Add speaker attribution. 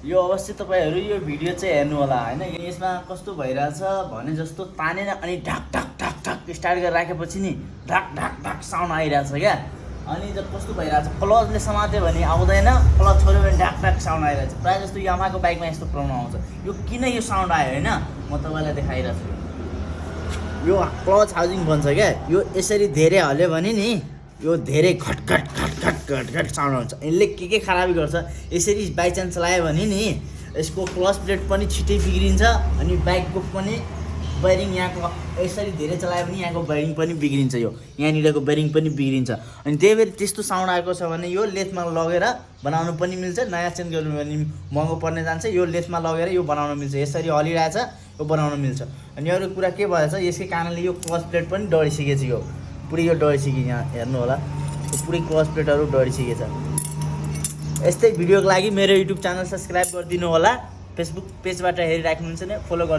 Speaker 1: यो अवश्य तपाईहरु यो भिडियो चाहिँ हेर्नु होला हैन। यसमा कस्तो भइराछ भने जस्तो तानेर अनि ढाक ढाक ढाक ढाक स्टार्ट गरेर राखेपछि नि ढाक ढाक ढाक साउन्ड आइराछ क्या। अनि जब कस्तो भइराछ क्लचले समात्यो भने आउँदैन, क्लच छोड्यो भने ढाक ढाक साउन्ड आइराछ। प्रायः जस्तो यामाहाको बाइकमा यस्तो प्रब्लम आउँछ। यो किन यो साउन्ड आयो हैन, म तपाईलाई देखाइराछु। यो क्लच हाउसिङ भन्छ क्या। यो यसरी धेरै हल्यो भने नि यो धेरै खटखट खटखट खटखट साउन्ड हुन्छ। यसले के खराबी गर्छ, यसरी बाइ चान्स चलायो भने नि यसको क्लच प्लेट पनि छिटै बिग्रिन्छ अनि बाइकको पनि बेरिङ यहाँको यसरी धेरै चलायो भने यहाँको बेरिङ पनि बिग्रिन्छ। यो यहाँनिरको बेरिङ पनि बिग्रिन्छ। अनि त्यही भएर त्यस्तो साउन्ड आएको छ भने यो लेथमा लगेर बनाउनु पनि मिल्छ। नयाँ चेन्ज गर्नु भने महँगो पर्ने जान्छ, यो लेथमा लगेर यो बनाउन मिल्छ। यसरी हलिरहेछ यो बनाउन मिल्छ। अनि अरू कुरा के भएछ, यसकै कारणले यो क्लच प्लेट पनि डढिसकेछ। यो पुरै यो डढिसक्यो, यहाँ हेर्नु होला यो पुरै क्लच प्लेटहरू डढिसकेछ। यस्तै भिडियोको लागि मेरो युट्युब च्यानल सब्सक्राइब गरिदिनु होला। फेसबुक पेजबाट हेरिराख्नुहुन्छ भने फलो गर्नु।